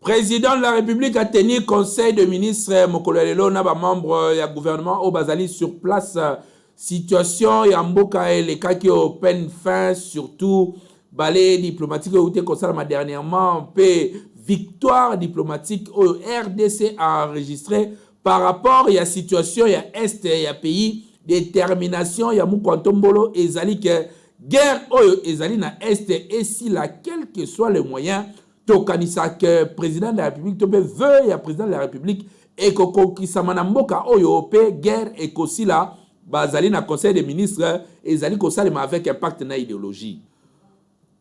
Président de la République a tenu conseil de ministre mokolo ya lelo na ba membre ya gouvernement oyo bazali sur place. Situation ya mboka elekaki open fin, surtout ballet diplomatique oyo euti kosalama dernièrement mpe victoire diplomatique oyo RDC a enregistré par rapport ya situation ya est ya pays. Détermination ya Mukwantombolo ezali ke guerre oyo ezali na est esila quel que soit le moyen. Tokanisa ke président de la République to mpe vœu ya président de la République ekokokisama na mboka oyo mpe guerre ekosila. Bazali na conseil des ministres ezali kosalema avec impact na idéologie.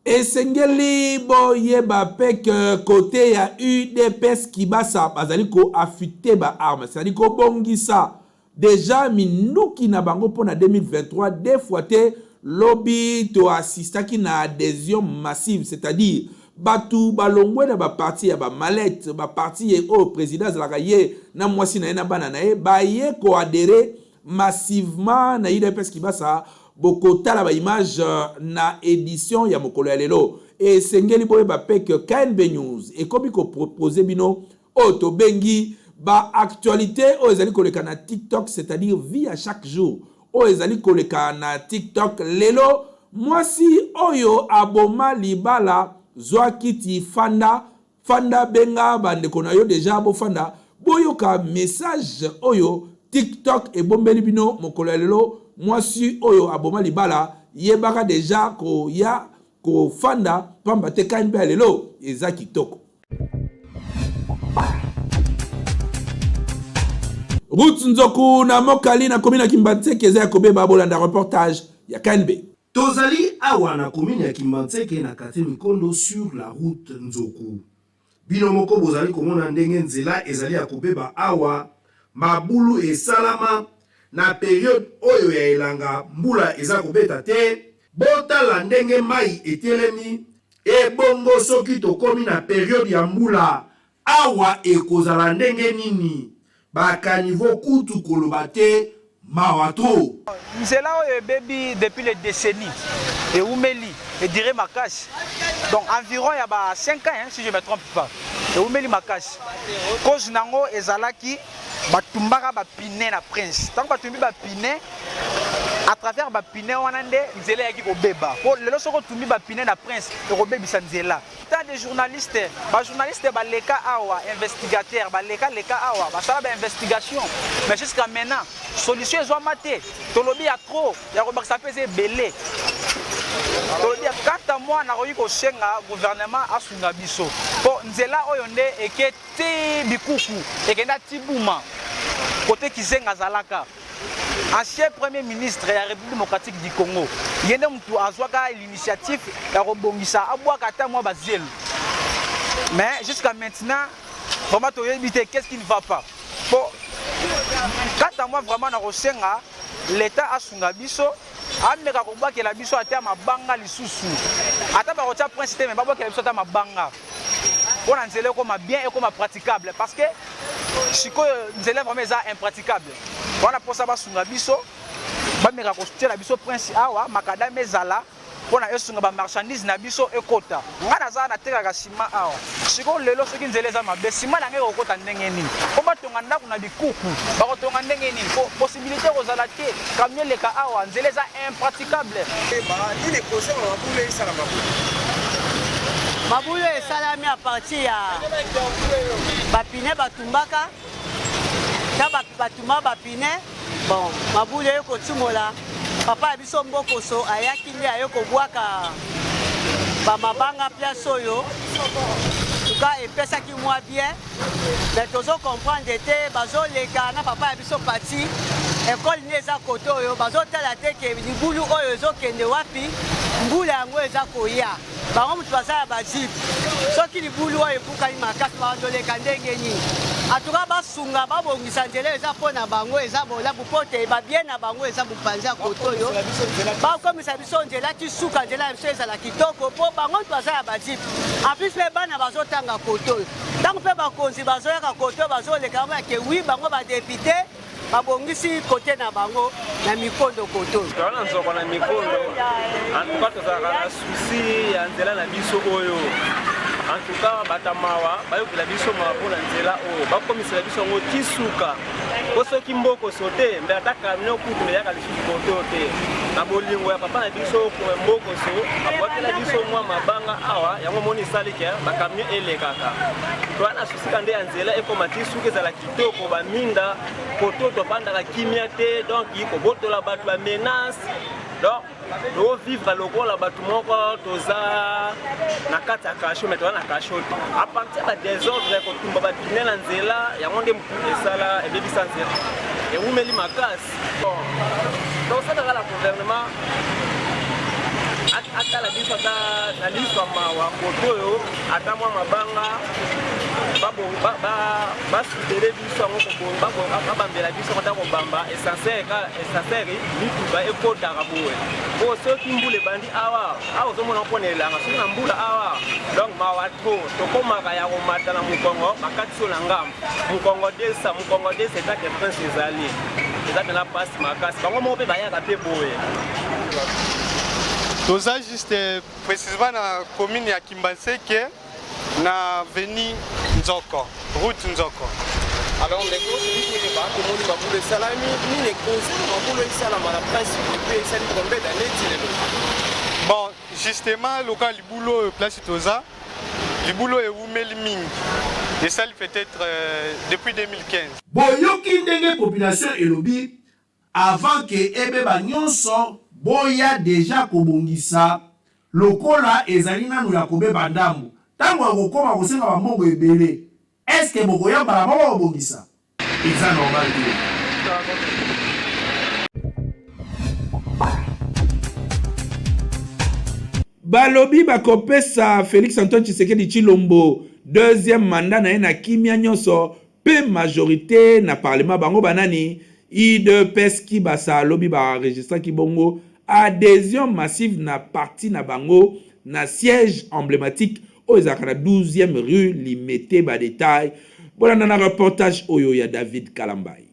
Esengeli boyeba mpe ke côté ya UDPS Kibasa bazali koaffûter baarmes, c'est-à-dire kobongisa déjà minduki na bango mpona 2023. Deux fois te lobi toassistaki na adhésion massive, c'est-à-dire bato balongwe na baparti ya bamalete, baparti oyo président azalaka ye na mwasi na ye na bana na ye, baye koadhérer massivement na UDPS Kibasa. Bokotala baimage na édition ya mokolo ya lelo. Esengeli boyeba mpe ke KNB News ekomi kopropose bino oyo tobengi baactualité oyo ezali koleka na TikTok, c'est-à-dire vie à chaque jour oyo ezali koleka na TikTok. Lelo mwasi oyo aboma libala, zwa kiti, fanda fanda, benga bandeko na yo deja, bofanda boyoka message oyo TikTok ebombeli bino mokolo ya lelo. Mwasi oyo aboma libala, yebaka deja koya kofanda, pamba te KNB ya lelo eza kitoko. Route Nzoku na Mokali na commune ya Kimbanseke eza ya kobeba. Bolanda reportage ya KNB. Tozali awa na commune ya Kimbanseke, na quartier Mikondo, sur la route Nzoku. Bino moko bozali komona ndenge nzela ezali ya kobeba awa, mabulu esalama na période oyo ya elanga, mbula eza kobeta te. Botala ndenge mai etelemi. Ebongo soki tokomi na période ya mbula, awa ekozala ndenge nini? Bacaniveaux kutu koloba te, mawa to. Nzela oyo ebebi depuis les décennies, eumeli, edire makasi, donc environ ya ba 5 ans, hein, si je me trompe pas. Eumeli makasi. Cause nango ezalaki batumbaka bapine na prince. Ntango batumbi bapine, à travers bapine wana nde nzela eyaki kobeba. Po lelo soki otumbi bapine na prince, ekobebisa nzela. Tas de journalistes, bajournaliste baleka awa, investigateur baleka leka awa, basala bainvestigation, mais jusqu'à maintenant solution ezwama te. Tolobi ya trop ya kobakisa mpe eza ebele. Tolobi kata mwa nakoki kosenga gouvernement asunga biso, mpo nzela oyo nde eke ti Bikuku, ekenda ti Buma, kote Kizenga azalaka ancien premier ministre ya République démocratique du Congo. Ye nde motu azwaka l'initiative ya kobongisa, abwaka ata mwa bazelo, mais jusqu'à maintenant vraiment toyebi te qu'est-ce qui ne va pas. Po kata mwa vraiment na kosenga l'État asunga biso, ameka kobwakela biso ata mabanga lisusu. Ata bakotia prince te, me babwakela biso ata mabanga mpo na nzela ekoma bien, ekoma praticable, parce que sikoyo nzela vraiment eza impraticable wana. Mposa basunga biso, bameka kotiela biso prince awa, macadam ezala mpona esunga bamarchandise na biso ekota. Ngai naza natekaka nsima awa. Sikoyo lelo soki nzela eza mabe, nsima na ngai ekokota ndenge nini? Mpo batonga ndako na Bikuku, bakotonga ndenge nini? Po possibilité kozala te camion eleka awa, nzela eza impraticable. Nini ekosenga mabulu esalama? Mabulu esalami à partir ya bapine batumbaka. Ta batumba bapine, bon, mabulu eye kotimola. Papa ya biso Mbokoso ayaki nde aye kobwaka bamabanga place oyo, tuka epesaki mwa bien, mais tozo comprendre te. Bazoleka na papa ya biso pati ekole nde eza kote oyo, bazotala te ke libulu oyo ezokende wapi. Mbula yango eza koya, bango moto baza ya bajeep, soki libulu oyo ebukani makasi, bandoleka ndenge nini? Atuka basunga, babongisa nzela, eza mpo na bango, eza bolamu, mpo te babien na bango eza mopanzi ya kote oyo. Bakomisa biso nzela ti suka, nzela ya biso ezala kitoko, mpo bango moto baza ya bajeep. En plus mpe bana bazotanga kote oyo. Ntango mpe bakonzi bazoyaka kote oyo, bazoleka bango yake wi, bango badéputé babongisi kote na bango na Mikondo kote oyo. Toza na nzoko na Mikondo. En tout cas tozalaka na souci ya nzela na biso oyo. En tout cas bato ya mawa bayokela biso mawa mpo na nzela oyo bakomisela biso yango ti suka mpo soki mbokoso te mbe ata camion kutu mbe eyaka lisusu kote oyo te na bolingo ya papa na biso mbokoso abwakela biso mwa mabanga awa yango omoni esali ke bacamion elekaka toa na susika nde ya nzela ekoma ti suka ezala kitoko baminda koto tofandaka kimia te donc kobotola bato bamenace donc To vivre lokola bato moko toza na kati ya cachot mais toza na cachot te. A partir ba desordre ya kotumba ba pneus na nzela yango nde motu esala ebebisa nzela. Ewumeli makasi. Bon, tosalaka na gouvernement atala biso ata na liso ya mawa koto oyo ata mwa mabanga basudele biso yango babambela biso ata kobamba essencer mituka ekotaka boye po soki mbula ebandi awa awa ozomona mpona elanga soki na mbula awa donc mawa trop tokomaka ya komata na mokongo bakati so na ngambo mokongo desa mokongo desa etake prince ezali eza mpena mpasi makasi bango moko mpe bayaka mpe boye. Toza juste precisement na commune ya Kimbanseke na avenue Nzoko, route Nzoko. Alors ndeko, soki toyeba tomoni mabulu esalami nini ekoze na mabulu esalama na principe depuis esali combien d'années ti lelo? Bon, justement lokola libulu oyo place toza libulu oyo ewumeli mingi esali peut-être euh, depuis 2015. Boyoki ndenge population elobi Avant que ebeba nionso boya dejà kobongisa lokola ezali nanu ya kobeba ndambu tango akokoma kosenga ba mbongo ebele est ce que bokoya mbala moko kobongisa? Eza normal te. Balobi bakopesa Felix Antoine Tshisekedi Tshilombo deuxième mandat na ye na kimia nyonso mpe majorite na parlement. Bango banani? Udps Kibasa lobi ba enregistraki bongo adhesion massive na parti na bango na siège emblematique oyo ezalaka na 12e rue Limete. Ba details bolanda na reportage oyo ya David Kalambay.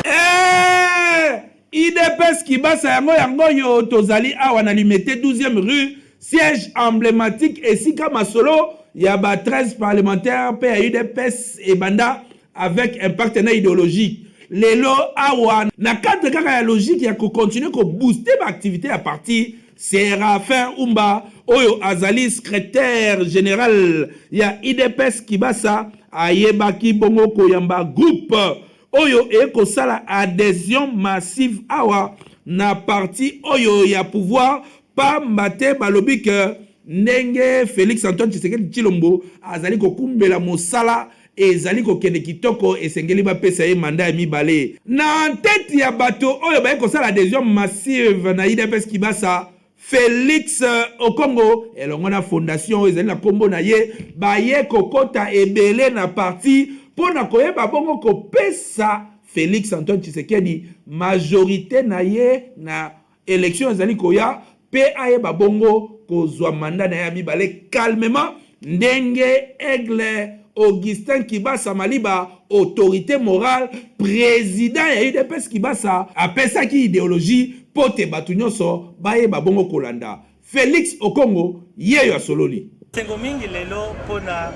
Eh! Udps Kibasa yango yango oyo tozali awa na Limete 12e rue siège emblematique esika masolo ya ba 13 parlementaires mpe ya udps ebanda avec impact na ideologique lelo awa na cadre kaka ya logique ya ko continuer ko booster ba activités ya parti. Seraphin Umba oyo azali secretaire general ya udps Kibasa ayebaki bongo koyamba groupe oyo ekosala adhesion massive awa na parti oyo ya pouvoir pamba te balobi que ndenge Felix Antoine Tshisekedi Tshilombo azali kokumbela mosala ezali kokende kitoko esengeli bapesa ye mandat ya mibale. Na en tete ya bato oyo baye kosala adhesion massive na udps Kibasa, Felix Okongo elongo na fondation oyo ezali na kombo na ye baye kokota ebele na parti mpo na koyeba bongo kopesa Felix Antoine Tshisekedi majorite na ye na election ezali koya mpe ayeba bongo kozwa mandat na ye ya mibale calmement ndenge Aigle Augustin Kibasa Maliba, autorite morale, president ya udps Kibasa apesaki ideologie mpo te bato nyonso bayeba bongo kolanda Felix Okongo yeyo asololi. Esengo mingi lelo mpo na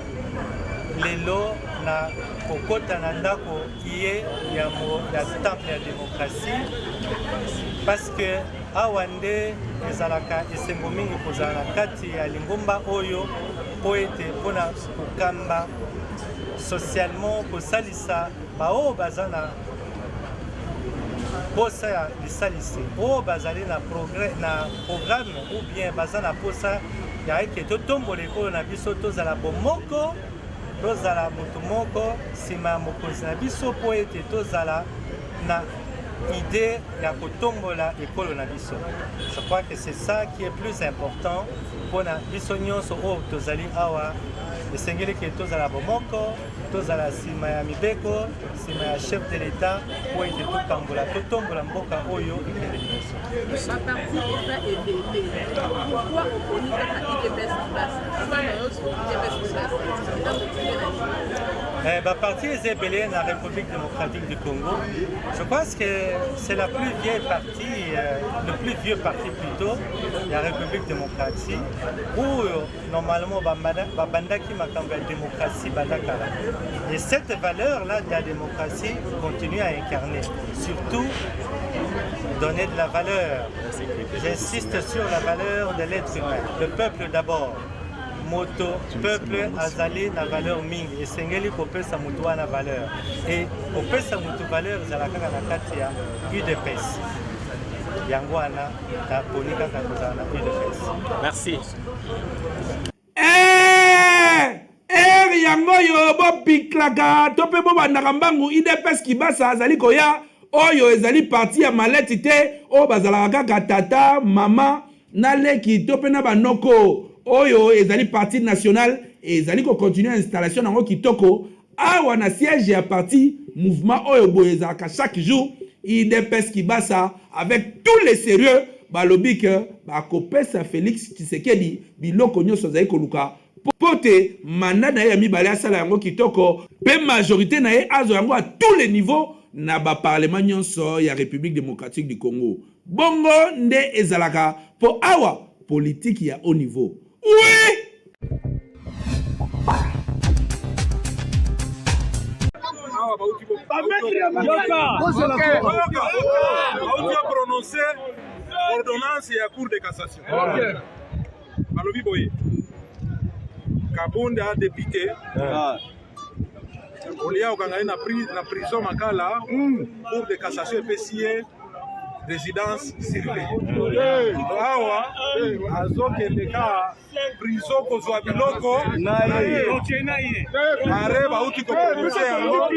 lelo na kokota na ndako iye ya, mo, ya temple ya demokratie parce que awa nde ezalaka esengo mingi kozala na kati ya lingomba oyo mpo ete mpo na kokamba socialement kosalisa baoyo baza na posa ya lisalisi oyo bazali na progrès na programme ou bien baza na posa ya eke totombola ekolo na biso tozala bomoko tozala moto moko nsima ya mokonzi na biso mpo ete tozala na idée ya kotombola ekolo na biso. Je crois que c'est ça qui est plus important mpona biso nyonso oyo tozali awa. Esengeli ke tozala bomoko, tozala nsima ya mibeko, nsima ya chef de l'Etat mpo ete tokambola, totombola mboka oyo ekende liboso. Ba parti eza ebele, pourquoi oponi kaka udps Kibasa? Choix na yo sur udps Kibasa eza motive na nini? Eh, ba parti eza ebele na République démocratique du Congo. Je pense que c'est la plus vieille partie, euh, le plus vieux parti plutôt, la République démocratique, où euh, normalement babandaki makambo ya démocratie banda kala. Et cette valeur-là de la démocratie continue à incarner, surtout donner de la valeur. J'insiste sur la valeur de l'être humain, le peuple d'abord. Moto, peuple azali na valeur mingi, esengeli kopesa moto wana valeur. Et kopesa moto valeur ezala kaka na kati ya UDPS. Yango wana naponi kaka kozala na UDPS. Merci. Eh! Heure yango oyo bopiklaka to mpe bobandaka mbangu udps kibasa azali koya oyo ezali parti ya maleti te oyo bazalaka kaka tata mama na leki to mpe na banoko oyo ezali parti national ezali kocontinue installation na yango kitoko awa na siège ya parti mouvement oyo boye ezalaka chaque jour udps kibasa avec tous les sérieux balobi ke bakopesa Felix Tshisekedi biloko nyonso azali koluka mpo te mandat na ye ya mibale asala yango kitoko mpe majorité na ye azwa yango à tous les niveaux na ba parlement nyonso ya République démocratique du Congo. Bongo nde ezalaka mpo awa politique ya haut niveau. Oui! Bauti prononcer ordonnance ya cour de cassation. Balobi boye Kabunda député ah. olia okanga ye na prison Makala hmm. cour de cassation epesi ye résidence surveillée awa azokende ka prison kozwa biloko are bauti koprononse yango.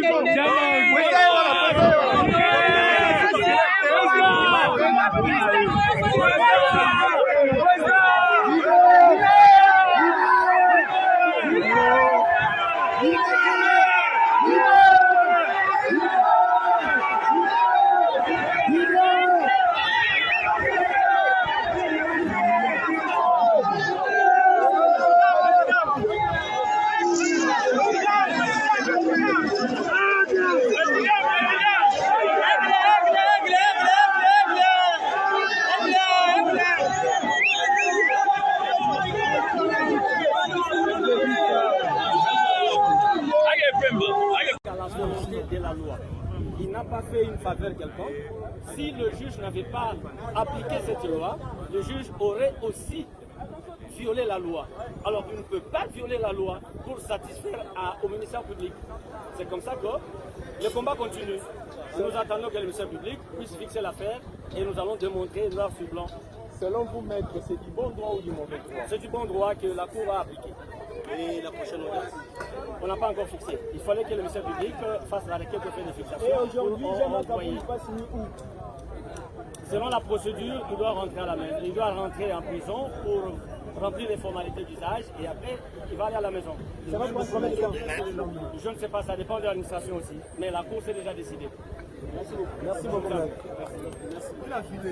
De la loi. Il n'a pas fait une faveur quelconque. Si le juge n'avait pas appliqué cette loi, le juge aurait aussi violé la loi. Alors il ne peut pas violer la loi pour satisfaire à, au ministère public. C'est comme ça que le combat continue. Nous attendons que le ministère public puisse fixer l'affaire et nous allons démontrer noir sur blanc. Selon vous, maître, c'est du bon droit ou du mauvais droit? C'est du bon droit que la Cour a appliqué. Et la prochaine audience? On n'a pas encore fixé. Il fallait que le ministère public fasse la requête de fait de fixation. Et aujourd'hui, Jean-Marc Kabund passe où? Selon la procédure, il doit rentrer à la maison. Il doit rentrer en prison pour remplir les formalités d'usage et après, il va aller à la maison. Ça va prendre combien de temps? Je ne sais pas, ça dépend de l'administration aussi. Mais la Cour s'est déjà décidée. Merci beaucoup. Merci beaucoup. Merci.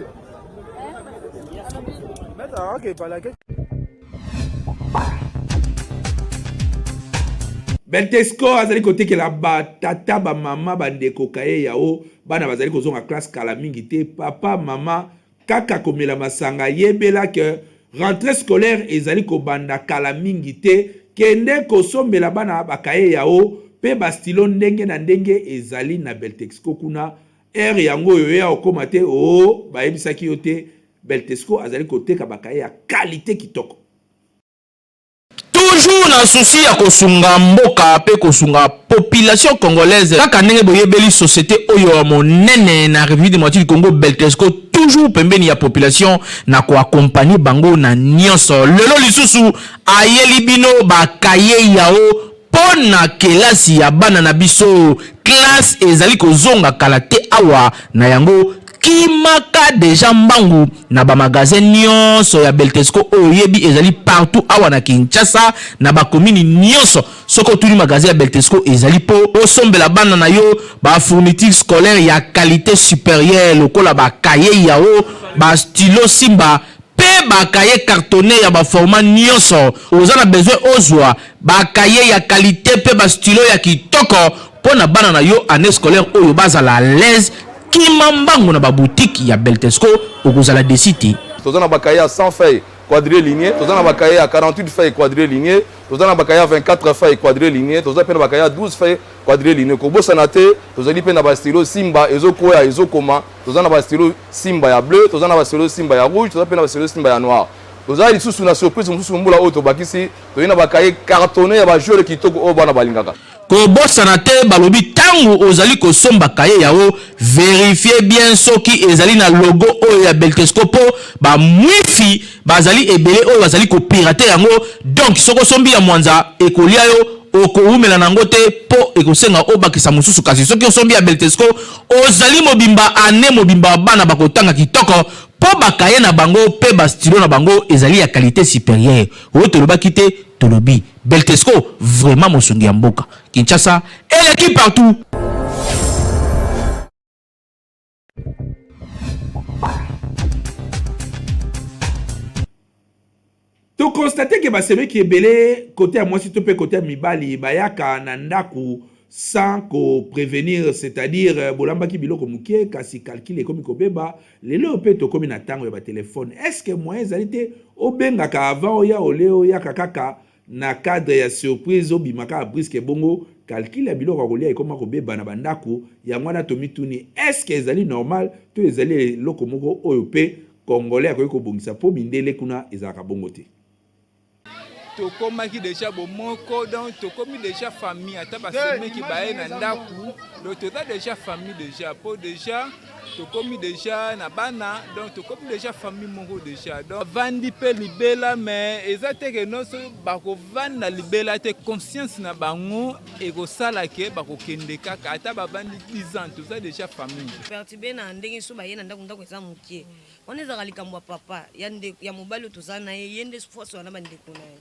Beltesco azali kotekela batata bamama bandeko kaye yao bana bazali kozonga classe kala mingi te papa mama kaka komela masanga yebela ke rentrée scolaire ezali kobanda kala mingi te kende kosombela bana bakaye yao pe ba stylo ndenge na ndenge ezali na Beltexco kuna heure yango oyo ya okoma te oo bayebisaki yo te Beltesco azali koteka bakaye ya qualité kitoko. Toujours na souci ya kosunga mboka pe kosunga population congolaise kaka ndenge boyebeli societe oyo ya monene na Republique Democratique du Congo Beltesco toujours pembeni ya population na ko accompagner bango na nionso. Lelo lisusu ayeli bino ba cahiers yao po na kelasi ya bana na biso. Classe ezali kozonga kala te awa na yango kimaka dejà mbangu na ba magasin nionso ya Beltesco oyo oyebi ezali partout awa na Kinshasa na ba commune nionso. Soki otuni magasin ya Beltesco ezali po osombela bana na yo ba fournitures scolaires ya qualite superieure lokola ba cahiers yao, ba stylos simba pe mpe ba cahiers cartonnes ya ba format nionso. Oza na besoin ozua ba cahiers ya qualite mpe ba stylos ya kitoko mpo na bana na yo annee scolaire oyo bazala à l'aise, kima mbangu na ba boutiques ya Beltesco okozala deçu te. Toza na ba cahiers ya 100 feuilles quadrilignées, toza na ba cahiers ya 48 feuilles quadrilignées, toza na ba cahiers ya 24 feuilles quadrilignées, toza mpe na ba cahiers ya 12 feuilles quadrilignées. Kobosana te, tozali mpe na ba stylo Simba ezokwea ezokoma, toza na ba stylo Simba ya bleu, toza na ba stylo Simba ya rouge, toza mpe na ba stylo Simba ya noir. Toza lisusu na surprise mosusu mbula oyo tobakisi, toyei na ba cahiers cartonne ya ba joueurs kitoko oyo bana balingaka. Kobosana te balobi tangu ozali kosomba cahier yao verifier bien soki ezali na logo oyo ya Beltesco po ba mwifi bazali ebele oyo bazali ko pirater yango donc soki osombi ya mwanza ekolia yo okowumela na yango te po ekosenga obakisa mosusu kasi soki osombi ya Beltesco ozali mobimba annee mobimba bana bakotanga kitoko po ba cahier na bango pe ba stylo na bango ezali ya qualite superieure oyo tolobaki te Tolobi Beltesco vraiment mosungi ya mboka. Kinshasa eleki partout. To constate ke basemeki ebele kote ya mwasi to mpe kote ya mibali bayaka na ndako sans ko prevenir, c'est-à-dire euh, bolambaki biloko moke kasi calcul ekomi kobeba. Lelo oyo mpe tokomi na ntango ya ba telephone, est-ce que moyen ezali te obengaka avant oya ole oyaka kaka na cadre ya surprise obima kaka brusque bongo calcul ya biloko ya kolia ekoma kobeba na bandako? Yango wana tomituni est-ce que ezali normal to ezali eloko moko oyo mpe congolais akoki kobongisa mpo mindele kuna ezalaka bongo te. Tokomaki deja bomoko donc tokomi deja famille ata basemeki baye na ndako donc toza deja famille deja po deja tokomi deja na bana donc tokomi deja famille moko deja donc bavandi mpe libela mais eza te ke nyonso bakovanda libela te conscience na bango ekosala ke bakokende kaka ata bavandi 10 ans toza deja famille. Perturbe na ndenge so baye na ndako, ndako eza mokie. Wana ezalaka likambo ya papa ya ndeko ya mobali oyo toza na ye, ye nde faut asola na bandeko na ye.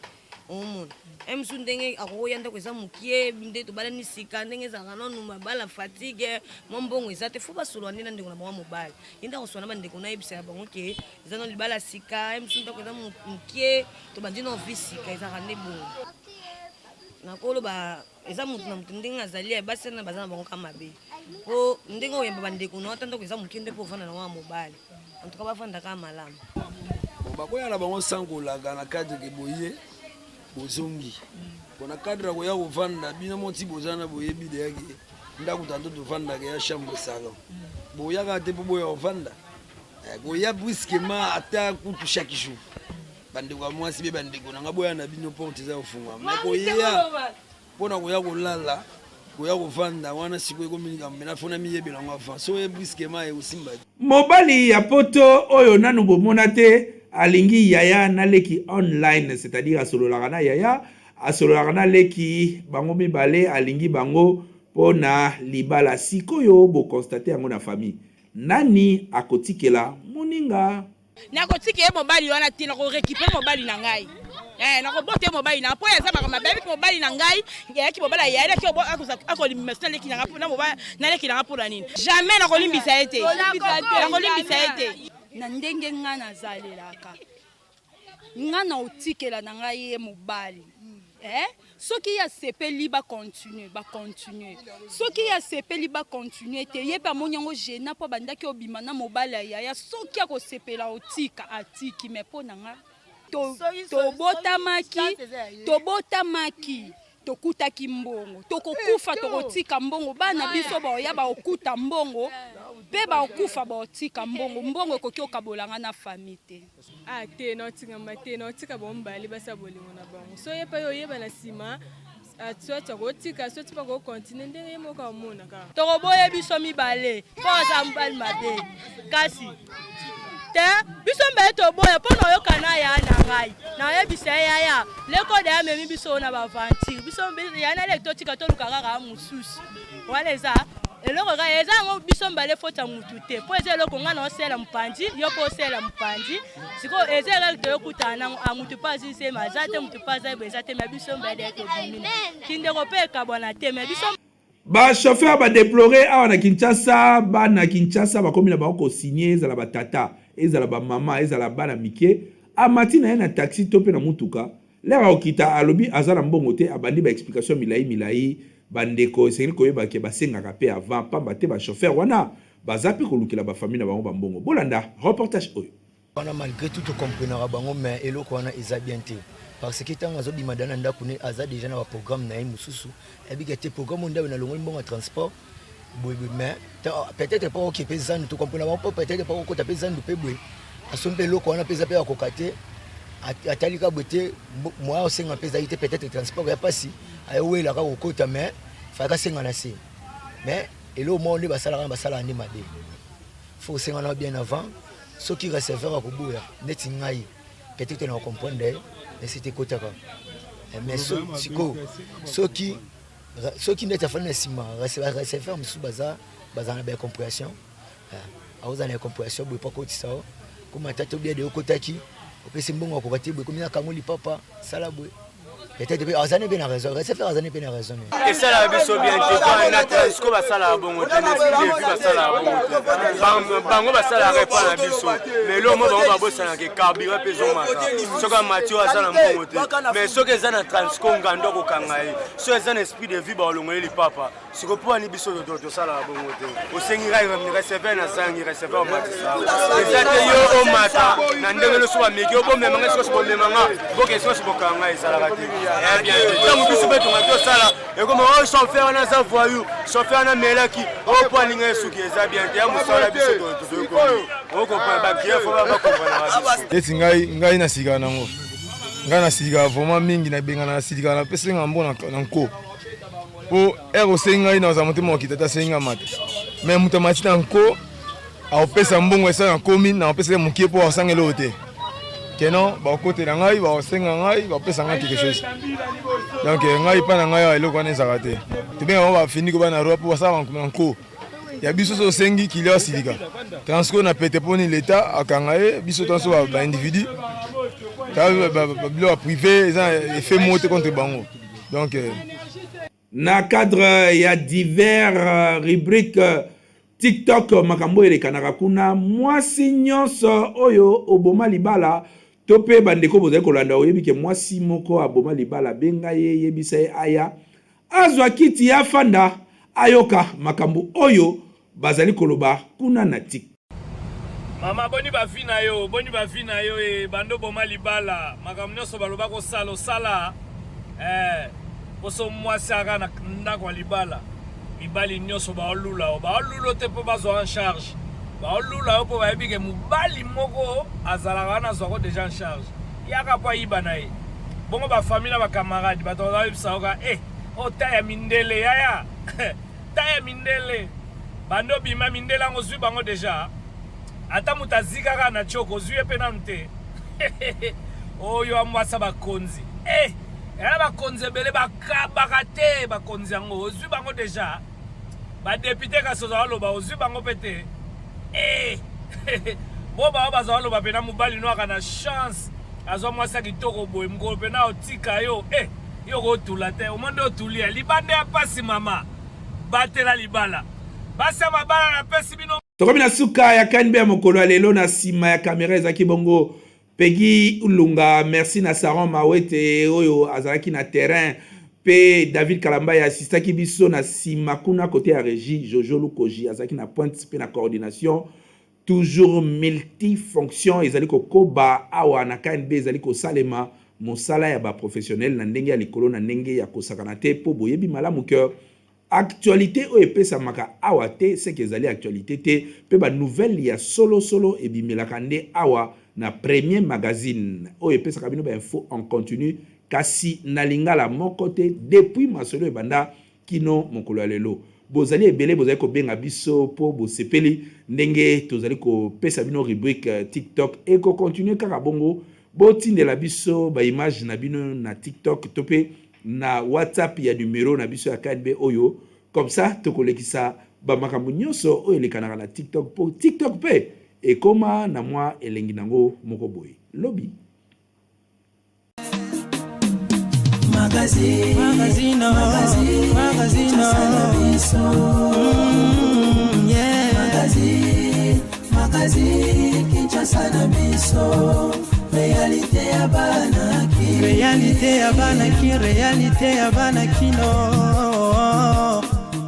Omona ye mosusu ndenge akoya ndako eza mokie, nde tobalani sika, ndenge ezalaka nanu mabala fatigue, mwa mbongo eza te, faut basolola nde na ndeko na bango ya mobali. Ye nde akosola na bandeko na ye, ayebisa bango ke eza nanu libala sika, ye mosusu ndako eza mokie, tobandi nanu vie sika, ezalaka nde bongo. Nakoloba Eza mutu na mutu ndenge azali ya basi wana baza na bango kaka mabe po ndenge oyamba ba ndeko na ata ndako eza moke nde po ovanda na ngo ya mobali en tout cas bavanda kaka malamu. Bon bakoya na bango sans kolaka na cadre ke boye bozongi bon na cadre ya koya kovanda bino moko ti boza na boyebi deja ke ndako tanto tovandaka ya chambre salon boyaka te mpo boya kovanda eh, koya brusquement ata kutu chaque jour Bandeko ya mwasi be bandeko na nga boya na bino porte eza kofungwama me koya mpo na koya kolala koya kovanda wana sikoyo ekomi likambo mena fo namiyebela yango avant so oye brusquement ekosimba te. Mobali ya poto oyo nanu bomona te alingi yaya na leki online c'est à dire asololaka na yaya asololaka na leki bango mibale alingi bango po na libala sikoyo bo constate yango na famille nani akotikela moninga? Nakotika ye mobali wana te, nako recuperer mobali na ngai. Eh, nakobota ye mobali na ngai mpo ye aza makambo mabe. Ayebiki mobali na ngai ayaki mobali ya yaya akolimbisa naleki na ngai na mobali naleki na ngai mpo na nini? Jamais nakolimbisa ye te, nakolimbisa ye te. Na ndenge ngai nazalelaka Nga na otikela na ngai ye mobali eh? Soki ye asepeli ba continue ba continue, soki ye asepeli ba continue te, ye pe amoni yango gênant po abandaki obima na mobali ya yaya, soki akosepela otika atiki, mais po na nga tobotamaki tobotamaki Tokutaki mbongo, tokokufa tokotika mbongo, bana biso baoya bakokuta mbongo pe bakokufa bakotika mbongo, mbongo ekoki okabola nga na famille te. Ah te naotingama te naotika bango mibale basala bolingo na bango so ye pe oyeba na nsima soit akotika soit pe akocontinue ndenge ye moko amona kaka. Tokoboye biso mibale mpo aza mobali mabe kasi te biso mibale toboya mpo na oyoka na ya na ngai nayebisa ye yaya lekoda ya amemi biso na baventure biso ya na leki totika toluka kaka mosusu wana eza eloko kaka eza yango biso mibale foti ya mutu te mpo eza eloko ngai naosala mopanzi yo mpo osala mopanzi sikoyo eza erreur toyokutana nango a mutu mpe azwi zema aza te mutu mpe aza eza te me biso mibale tobimi kindeko mpe ekabwana te me biso Ba chauffeurs ba deplorer awa na Kinshasa, bana Kinshasa bakomi na bango ko signer ezala ba tata, ezala ba mama, ezala bana mike. Amati na ye na taxi to mpe na motuka, lere akokita alobi aza na mbongo te, abandi ba explications milayi milayi. Ba ndeko esengeli koyeba ke basengaka mpe avant, pamba te ba chauffeurs wana baza mpe kolukela ba famille na bango ba mbongo. Bolanda reportage oyo. Wana malgre tout to comprenaka bango mais eloko wana eza bien te parce que tango azo bima da na ndaku ne aza dejà na ba programme na ye mosusu ayebi ke te programme oyo ndaku na longoli mbongo ya transport boye boye mais peut-être pas oke pe zandu to comprena bango po peut-être pas okota pe zandu pe boye asombi pe eloko wana pe eza pe akoka te atali ka boye te moyen osenga pe ezali te peut-être transport ya pasi ayowelaka kokota mais fayaka asenga na se mais eloko moko nde basalaka basalaka nde mabe faut osenga na bien avant soki receveur akoboya neti ngai peut-être na comprendre ye mais c'était ekotaka eh, mais sikoyo soki soki neti afandi na nsima receveur mosusu baza bazala na baincompréhension eh, akozala na incompréhension boye mpo akotisa o koma tata obia de okotaki opesi mbongo akoka te boye komi nakango lipapa sala boye peut-être pe azali mpe na raison receveur azali mpe na raison esalaka biso bien te po na transco basalaka bongo te na esprit de vie basalaka bongo te bango basalaka epa na biso mais eloko mo bango babosanaka carburant mpe ezomata soki amati oyo aza na mbongo te mais soki eza na transco ngando akokanga ye soki eza na esprit de vie bakolongole lipapa siko mpo ani biso tosalaka bongo te osengi ngai receveur nazangi receveur omatisa eza te yo omata na ndenge nyonso bameki yo bomema ngai sikosi bomema nga boke sikosi bokanga ngai ezalaka te eh bien ntango biso mpe tonga tosala ekoma oyo oh, chauffeur wana aza voyou chauffeur wana amelaki oyo oh, mpo alinga ye suki eza bien te ya mosala biso tozokomi okompana bagrefo bakompana biso neti ngai ngai nasikaka nango ngai nasikaka vraiment mingi nabengana nasilikaka napesi nga mbo na nko po ere osengi ngai nazala motema okita te asengi ngai mata me moto amati na nko akopesa mbongo esala na komi na kopesa ye mokie mpo asanga eloko te keno bakotela ngai bakosenga ngai bakopesa ngai quelque chose donc eh, ngai epai na ngai awa eloko wana ezalaka te tobenga bango bafini koba na roi mpo basala na nko ya biso so osengi kilia asilika transco na pete mpo nini leta akanga ye biso tanso baindividu biloko ya privé eza effet moko te contre bango Donc, euh... Na cadre ya divers euh, rubrique euh, TikTok makambo elekanaka kuna mwasi nyonso oyo oboma libala to mpe bandeko bozali kolanda oyebi ke mwasi moko aboma libala benga ye yebisa ye aya azwa kiti afanda ayoka makambo oyo bazali koloba kuna na TikTok. Mama boni ba vie na yo boni ba vie na yo e bando boma libala makambo nyonso baloba kosala osala eh, poso mwasi aka na ndako ya libala mibali nyonso baolula yo baolula te mpo bazwa en charge baolula yo mpo bayebi ke mobali moko azalaka wana azwako deja en charge yaka mpo ayiba na ye bongo bafamille na bacamarade bato bazoyebisa yoka e eh, ota ya mindele yaya ta ya mindele bando bima mindele yango ozwi bango deja ata moto azika kaka na tioko ozwi ye mpe nanu te oyo amwasa bakonzi eh, ya bakonzi ebele bakabaka te bakonzi yango ozwi bango deja badepute kasi ozala loba ozwi bango mpe te eh, bo bango bazala loba mpena mobali no aka na chance azwa mwasi ya kitoko boye mokolo mpena otika yo eh, yo kotula te omoni nde otuli ya libanda ya pasi mama batela libala basi ya mabala napesi bino Tokomi na suka ya KNB ya mokolo ya lelo. Na sima ya kamera ezalaki bongo Peggy Ulunga, merci na Saron Mawete oyo azalaki na terrain pe David Kalambay assistaki biso na sima kuna kote ya regie, Jojo Lukoji azalaki na pointe pe na coordination. Toujours multifonction ezali kokoba awa na KNB ezali kosalema mosala ya ba professionnels na ndenge ya likolo na ndenge ya kosakana te po boyebi malamu que actualite oyo epesamaka awa te ce que ezali actualite te pe ba nouvelles ya solo solo ebimelaka nde awa na premier magazine oyo epesaka bino ba infos en continu kasi na lingala moko te depuis masolo ebanda Kino mokolo ya lelo. Bozali ebele bozali kobenga biso po bosepeli ndenge tozali kopesa bino rubrique TikTok. Eko continuer kaka bongo. Botindela biso ba images na bino na TikTok to pe na WhatsApp ya numero na biso ya KNB oyo. Comme ça tokolekisa ba makambo nyonso oyo elekanaka na TikTok po TikTok pe ekoma na mwa elengi nango moko boye. Lobi. Magazine, magazine, magazine, magazine, yeah. Magazine, magazine, Kinshasa na biso, réalité. ya bana kin. Réalité ya bana kin, réalité ya bana kino.